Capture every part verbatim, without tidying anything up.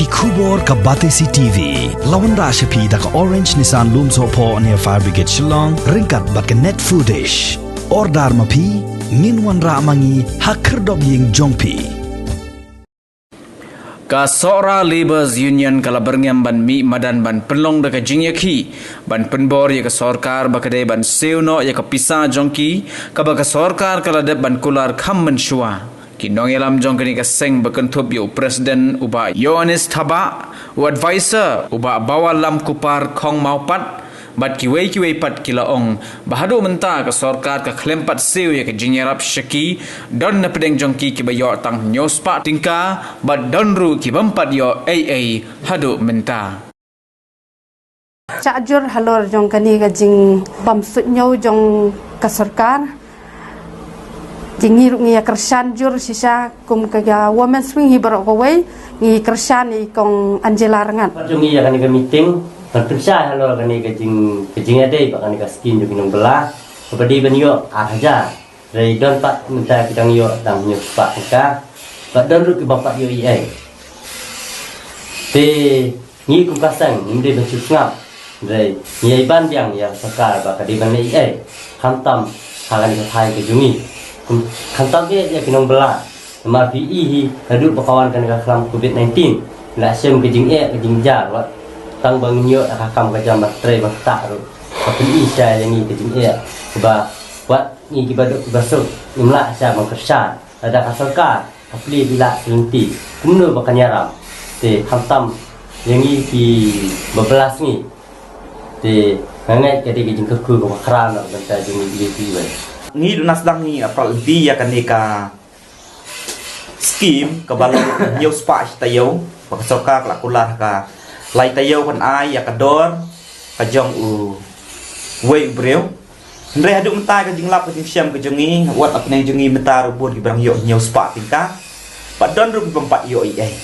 Khubor ka Batesi T V la wanrah sha phi da ka Orange Nissan Lumsohphoh near Fire Brigade Shillong, ryngkat bad ka Net Foodish. Order ma phi, ngin wanrah ma ngi ha khyrdop ïing jong phi. Ka Sohra Labour's Union ka la byrngem ban mih madan ban pynlong da ka jingïakhih ban pynbor ïa ka sorkar ba ka dei ban siew noh ïa ka pisa jong ki, kaba ka sorkar ka la dep ban kular kham mynshuwa. Ki nongïalam jong kane ka seng ba kynthup ïa u President u Bah Yohanes Thabah, u Advisor u Bah Bawalam Kupar Khongmawpat, bad kiwei kiwei pat ki la ong ba haduh mynta ka sorkar ka khlem pat siew ïa ka jingïarap sha ki, don na pdeng jong ki kiba ïoh tang hynñiew spah tyngka, bad don ruh ki bym pat ïoh ei ei haduh mynta. Shah jur halor jong kane ka jingbym suidñiew jong ka sorkar. Te ngi ruh ngi ïa kyrshan jur shisha kum ka, ka Women's Wing hi baroh kawei, ngi kyrshan ïa i Kong Angela Rngat. Pat jong ngi ïa kane ka meeting, ban pynshai halor kane ka jing, ka jingïadei bad kane ka skim jong ki nongbylla, kaba dei ban ïoh ar hajar. Hynrei don pat mynta ki dang ïoh tang hynñiew spah tyngka, bad don ruh kiba pat ïoh ei ei. Te ngi kum ka seng ngim dei ban shu sngap. Hynrei ngi ïai ban biang ïa ka sorkar ba ka dei ban leh ei ei, khamtam ha kane ka thaiñ ka jong ngi, kum, khamtam eh ïa ki nongbylla. Namar phi i hi, naduh ba ka wan kane ka khlam covid nineteen, la shem ka jingeh ka jingjia, wat tang ba ngin ïoh ïa ka kam ka jam, ban trei ban ktah ruh, ka pyni shisha ïa ngi ka jingeh. Ba wat ngi kiba duk kiba suk, ngim lah shisha ban kyrshan. Lada ka sorkar ka plie, phi lah ki lynti, kumno ba kan ïaram? Te khamtam ïa ngi kiba bylla sngi. Te nga ngeit ka dei ka jingkyrkhu kaba khraw na ka bynta jong ngi, ngi kiwei. Ngi duna sdang ngi ïa pra lynti ïa kane ka skim kaba long hynñiew spah shi taïew, ba ka sorkar ka la kular ha ka lai taïew ban ai ïa ka dor ka jong uwei u briew. Hynrei haduh mynta ka jinglap ka jingshem ka jong ngi, wat ha pdeng jong ngi mynta ruh bun kiba dang ïoh hynñiew spah tyngka, bad don ruh ki bym pat ïoh ei ei.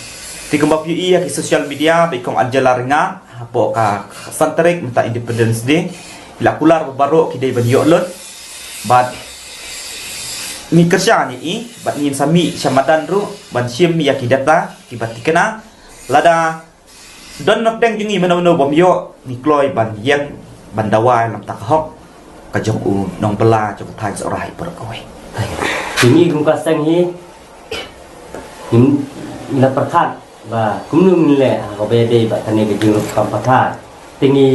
Te kumba phi ïohi ha ki social media ba i Kong Angela Rngat, hapoh ka san tarik mynta Independence Day, i la kular ba baroh ki dei ban ïoh lut. Bad ngi kyrshan ïa i, bad ngin sa mih sha madan ruh ban shim ïa ki data kiba thikna. Lada don na pdeng jong ngi mano mano bym ïoh, ngi kloi ban ïeng ban dawa ïa la ka bynta ka hok ka jong u nongbylla jong ka thaiñ Sohra hi baroh kawei. Te ngi kum ka seng hi, ngi la pyrkhat ba kumno ngin leh ha kaba ïadei bad kane ka jingrup kam pathar. Te ngi,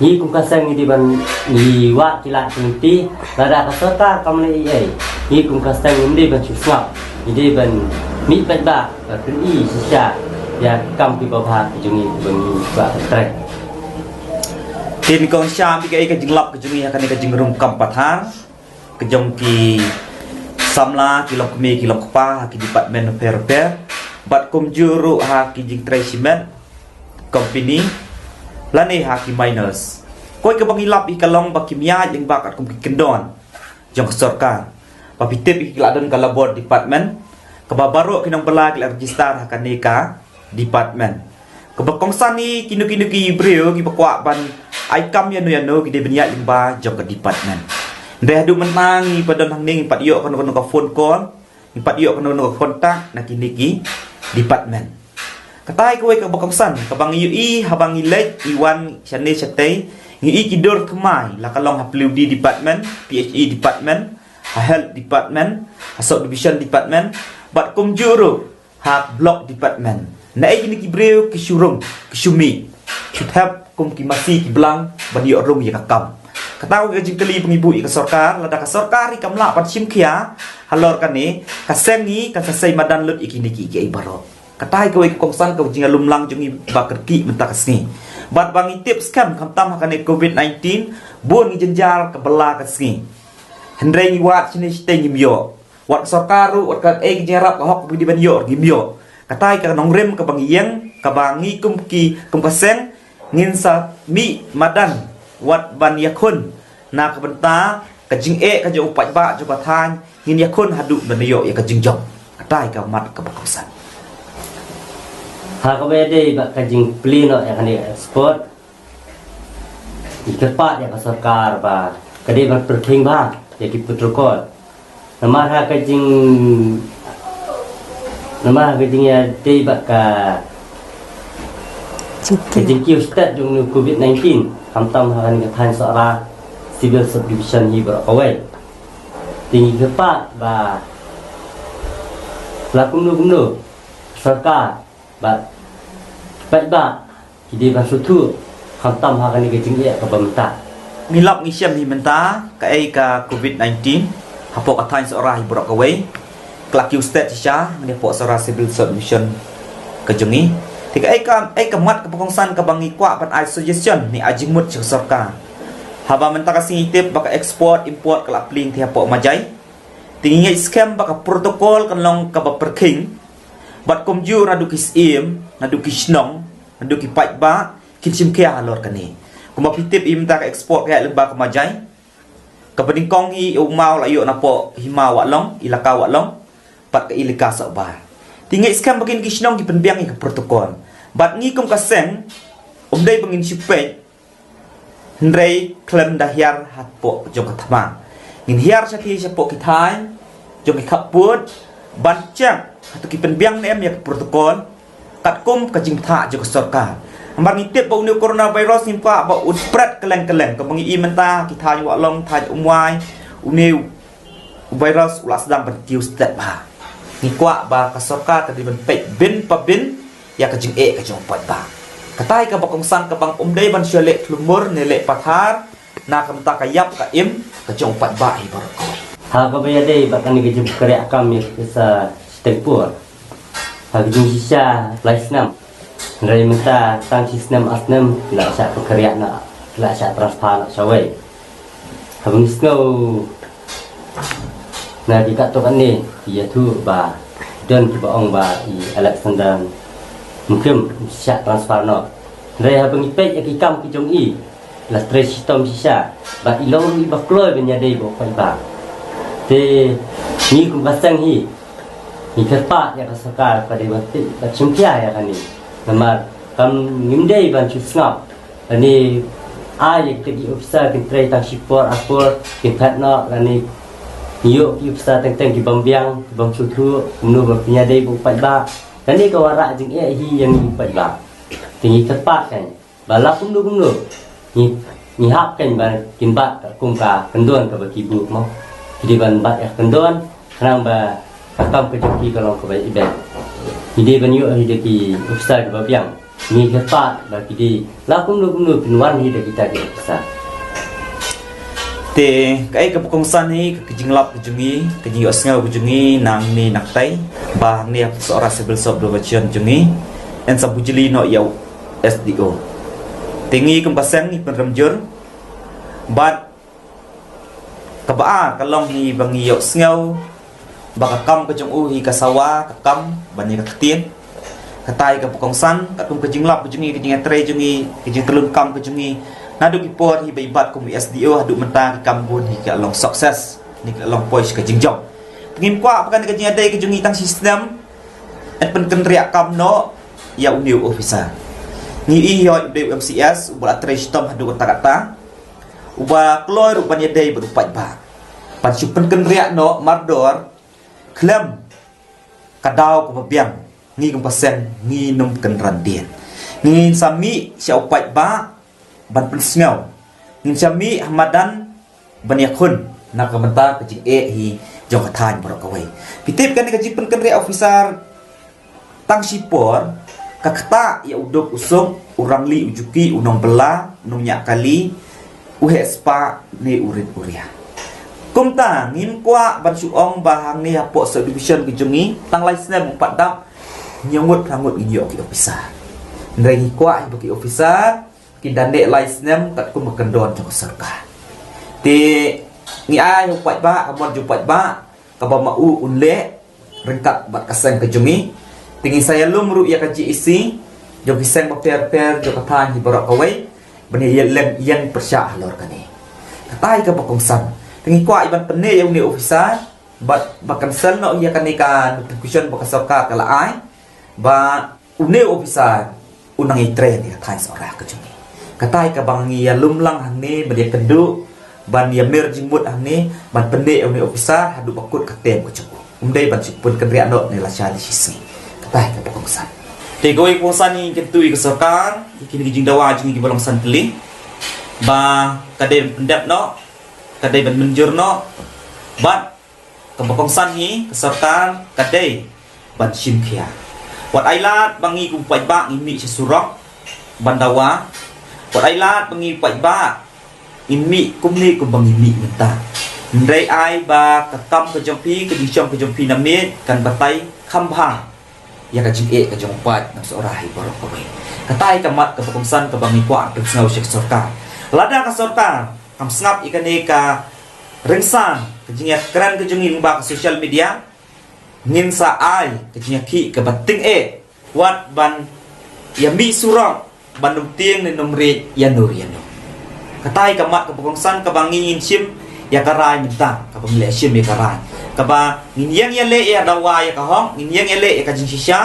ngi kum ka seng ngi dei ban, ngi wad ki lad ki lynti, lada ka sorkar kam leh ei ei, ngi kum ka seng ngim dei ban shu sngap, ngi dei ban mih paidbah, ban pyni shisha ïa ki kam kiba bha ki jong ngi kiba ngi kwah ban trei. Te ngi kong sha phi kaei ka jinglap ka jong ngi ha kane ka jingrum kam pathar ka jong ki samla, ki longkmie ki longkpa ha ki department bapher bapher, bad kumjuh ruh ha ki jingtrei shimet company lane ha ki miners. Kawei kaba ngi lap ïa ka long ba kim ïaid lyngba katkum ki kyndon jong ka sorkar. Ba phi tip ïa ki la don ka Labour Department, kaba baroh ki nongbylla ki la register ha kane ka department. Kaba kongsan ïa kino kino ki briew kiba kwah ban ai kam ïano ïano, ki dei ban ïaid lyngba jong ka department. Hynrei haduh mynta ngi pat don hangne, ngim pat ïoh kano kano ka phone call, ngim pat ïoh kano kano ka contact na kine ki department. Kata hi kawei kaba kongsan kaba ngi ïohi haba ngi leit ngi wan shane shatei, ngi ïohi ki dur thymmai, la ka long ha W D department, P H E department, ha health department, ha subdivision department, bad kumjuh ruh ha block department. Naei kine ki briew ki shu rung, ki shu mih, shu thep kum ki masi ki blang ban ïoh rung ïa ka kam. Kata ka jingkylli ba ngi buh ïa ka sorkar, lada ka sorkar hi kam lah ban shim khia halor kane, ka seng ngi kan sa sei madan lut ïa kine kiei kiei baroh. Kata hi kawei ka kongsan ka jingïalum lang jong ngi ba kyrkieh mynta ka sngi. Bad ba ngi tip skhem khamtam ha kane covid nineteen, bun ngi jynjar ka bylla ka sngi. Hynrei ngi wad shane shatei ngim ïoh. Wat ka sorkar ruh, wat kaei ka jingïarap ka hok ba ngi dei ban ïoh, ngim ïoh. Kata hi ka nongrim kaba ngi ïeng, kaba ngi kum ki, kum ka seng, ngin sa mih madan wat ban ïakhun na ka bynta ka jingeh ka jong u paidbah jong ka thaiñ, ngin ïakhun haduh ban ïoh ïa ka jingjop. Kata hi ka mat kaba kongsan. Ha kaba ïadei bad ka jingplie noh ïa kane ka export, ngi kyrpad ïa ka sorkar ba ka dei ban pyrkhing bha ïa ki protocol. Namar ha ka jing, namar ha ka jingïadei bad ka Ka jingkiew stet jong u covid nineteen, khamtam ha kane ka thaiñ Sohra Civil Subdivision hi baroh kawei. Te ngi kyrpad ba la kumno kumno sorkar bad paidbah ki dei ban sngewthuh, khamtam ha kane ka jingeh kaba mynta. Ngi lap ngi shem hi mynta kaei ka covid nineteen hapoh ka thaiñ Sohra hi baroh kawei. Ka la kiew stet shisha ngi hapoh Sohra Civil Subdivision ka jong ngi. Te kaei ka, ei ka mat kaba kongsan kaba ngi kwah ban ai suggestion ne ai jingmut sha ka sorkar. Haba mynta ka sngi ngi tip ba ka export import ka la plie te hapoh Majai. Te ngi ngeit skhem ba ka protocol kan long kaba pyrkhing. Bad kumjuh naduh ki syiem, naduh ki shnong, naduh ki paidbah kin shim khia halor kane. Kumba phi tip, mynta ka export ka ïaid lyngba ka Majai. Kaba nyngkong hi u maw la ïoh napoh hima Wahlong, ilaka Wahlong, bad ka ilaka Sohbar. Te ngi ngeit skhem ba kine ki shnong ki pynbiang ïa ka protocol. Bad ngi kum ka seng, ym dei ba ngin shu peit, hynrei khlem da hiar hapoh jong ka thma. Ngin hiar shathie shapoh ki thaiñ jong ki khappud ban check hato ki pynbiang ne em ïa ka protocol katkum ka jingbthah jong ka sorkar. Namar ngi tip ba une u coronavirus ngim kwah ba un spread kylleng kylleng, kaba ngi i mynta ki thaiñ Wahlong, thaiñ Umwai, une u virus u la sdang ban kiew stet bha. Ngi kwah ba ka sorkar ka dei ban peit bin pa bin ïa ka jingeh ka jong u paidbah. Katai kaba kongsan kaba ym dei ban shu leh thlumur ne leh pathar na ka bynta ka ïap ka im ka jong u paidbah hi baroh kawei. Ha kaba ïadei bad kane ka jingpynkhreh kam ïa ka pisa shiteng por ha ka jingshisha lai snem. Hynrei mynta tang shi snem ar snem la shah pynkhriah na, la shah transfer na shawei. Haba ngi sngew na ki katto katne ki ïathuh ba don kiba ong ba i Alexander Mukim shah transfer noh. Hynrei haba ngi peit ïa ki kam ki jong i, la trei shitom shisha bad i long ruh iba kloi ban ïadei bad u paidbah. Te ngi kum ka seng hi ngi kyrpad ïa ka sorkar ba dei ban tip bad shim khia ïa kane. Namar kam ngim dei ban shu sngap. Ani ai ïa kita ki officer kin trei tang shi por ar por kin phet noh, lane ngi ïoh ki officer teng teng ki bym biang, ki bym sngewthuh kumno ban pynïadei bad u paidbah. Kane ka wanrah jingeh hi ïa ngi u paidbah. Te ngi kyrpad kan ba la kumno kumno ngi, ngi hap kan ba kin bat kum ka kyndon kaba ki buh mo. Ki dei ban bat ïa ka kyndon khnang ba ka kam ka jong ki ka long kaba ibeiñ. Ngi dei ban ïoh hi da ki officer kiba biang. Ngi kyrpad ba ki dei la kumno kumno pynwan hi da kita ki officer. Te kaei kaba kongsan hi ka jinglap ka jong ngi, ka jingïohsngew ka jong ngi nangne nangtai ba hangne ha Sohra Civil Subdivision jong ngi yn sa bujli noh ïa u S D O. Te ngi kum ka seng ngi pynrem jur bad kaba ar ka long hi ba ngi ïohsngew ba ka kam ka jong u hi ka sawa ka kam ban ïa ka ktien. Katai kaba kongsan katkum ka jinglap ka jong ngi, ka jingïatrei jong ngi, ka jingtylun kam ka jong ngi, naduh ki por hi ba i bat kum u S D O haduh mynta ki kam bun hi ki la long success ne ki la long poi sha ka jingjop. Te ngim kwah ba kane ka jingïadei ka jong ngi tang shi snem yn pynkynriah kam noh ïa une u officer. Ngi i ïoh u dei u M C S uba la trei shitom haduh katta katta, uba kloi ruh ban ïadei bad u paidbah. Ban shu pynkynriah noh mardor khlem ka daw kaba biang, ngi kum ka seng ngin ym kynran dien. Ngin sa mih sha u paidbah ban pynsngew. Ngin sa mih ha madan ban ïakhun na ka bynta ka jingeh hi jong ka thaiñ baroh kawei. Phi tip kane ka jingpynkynriah officer tang shi por ka ktah ïa u duk u suk, u rangli u juki, u nongbylla, u nongñiah kali, u heh spah ne u rit u ria. Kumta ngim kwah ban shu ong ba hangne hapoh subdivision ka jong ngi tang lai snem u pat dap, hynñiew ngut phra ngut ngin ïoh ki officer. Hynrei ngi kwah hi ba ki officer kin da neh lai snem katkum ka kyndon jong ka sorkar. Te ngi ai ha u paidbah, ka mon jong u paidbah kaba ma u un leh ryngkat bad ka seng ka jong ngi. Te ngin sa ïalum ruh ïa ka J A C jong ki seng bapher bapher jong ka thaiñ hi baroh kawei ban ïa lem ïeng pyrshah halor kane. Katai kaba kongsan. Te ngi kwah ban pynneh ïa une u officer bad ba cancel noh ïa kane ka notification ba ka sorkar ka la ai ba une u officer u nang ïatrei ha ka thaiñ Sohra ka jong ngi. Katai kaba ngi ïalum lang hangne ban ïakynduh ban ïamir jingmut hangne ban pynneh ïa une u officer haduh ba kut ka term ka jong u. Ym dei ban shu pynkynriah noh ne lashai ne shisngi. Katai kaba kongsan. Te kawei ka kongsan ngi kyntu ïa ka sorkar, ïa kine ki jingdawa jong ngi kiba long san tylli, ba ka dei ban pyndep noh, ka dei ban mynjur noh, bad kaba kongsan hi ka sorkar ka dei ban shim khia. Wat ai lad ba ngi kum u paidbah ngi mih sha surok ban dawa. Wat ai lad ba ngi u paidbah ngi mih kumne kumba ngi mih mynta. Hynrei ai ba ka kam ka jong phi, ka jingshong ka jong phi na miet kan batai kham bha ïa ka jingeh ka jong u paid Nongsohra hi baroh kawei. Kata hi ka mat kaba kongsan kaba ngi kwah pynsngew sha ka sorkar. Lada ka sorkar kam sngap ïa kane ka rynsan ka jingïakren ka jong ngi lyngba ka social media, ngin sa ai ka jingïakhih kaba tyngeh, wat ban ïa mih surok ban ym tieng ne ym rieh ïano ïano. Kata hi ka mat kaba kongsan kaba ngi ngin shim ïa ka rai mynta, kaba ngi leh shim ïa ka rai, kaba ngin ïeng ïaleh ïa dawa ïa ka hok, ngin ïeng ïaleh ïa ka jingshisha,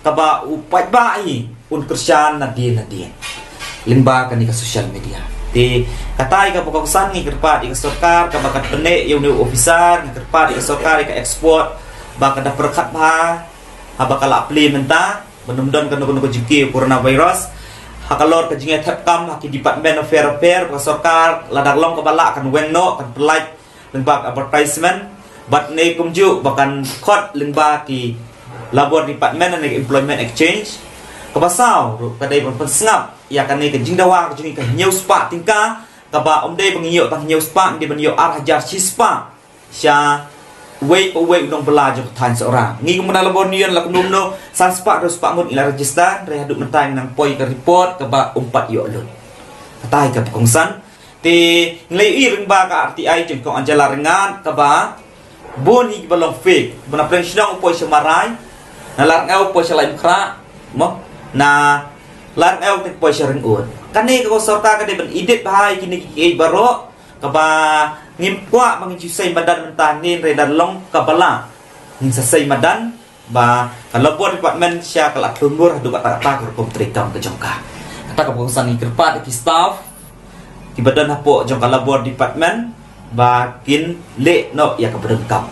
kaba u paidbah hi un kyrshan nadien nadien lyngba kane ka social media. Te kata hi kaba kongsan ngi kyrpad ïa ka sorkar kaba kan pynneh ïa une u officer, ngi kyrpad ïa ka sorkar ïa ka export ba ka da pyrkhat bha haba ka la plie mynta ban ym don kano kano ka jingkiew coronavirus. Ha ka lor ka jingïathep kam ha ki department bapher bapher, ba ka sorkar lada long kaba lah kan weng noh, kan pynlait lyngba ka advertisement, bad ne kumjuh ba kan khot lyngba ki labor department ne employment exchange. Kaba saw ruh ka dei ban pynsngap ïa kane ka jingdawa ka jong ngi ka hynñiew spah tyngka, kaba ym dei ba ngi ïoh tang hynñiew spah, ngi dei ban ïoh ar hajar shispah sha uwei pa uwei u nongbylla jong ka thaiñ Sohra. Ngi kum kane labor union la kumno kumno san spah hynriew spah ngut ngi la register, hynrei haduh mynta ngi nang poi ka report kaba ym pat ïoh lut. Kata hi kaba kongsan. Te ngi la ïohi lyngba ka R T I jong Kong Angela Ryngat kaba bun hi kiba long fake. Ba na Pdeng Shnong u poi sha Marai, na Ladryngew u poi sha Laitumkhrah, mo, na Ladryngew te u poi sha Ringud. Kane ka sorkar ka dei ban edit bha ïa kine kiei kiei baroh, kaba ngim kwah ba ngin shu sei madan mynta ne, hynrei lada long kaba lah ngin sa sei madan ba ka labor department sha ka la thung mur haduh katta katta ka rukom treikam ka jong ka. Kata kaba kongsan ngi kyrpad ïa ki staff kiba don hapoh jong ka labor department ba kin leh noh ïa kaba donkam.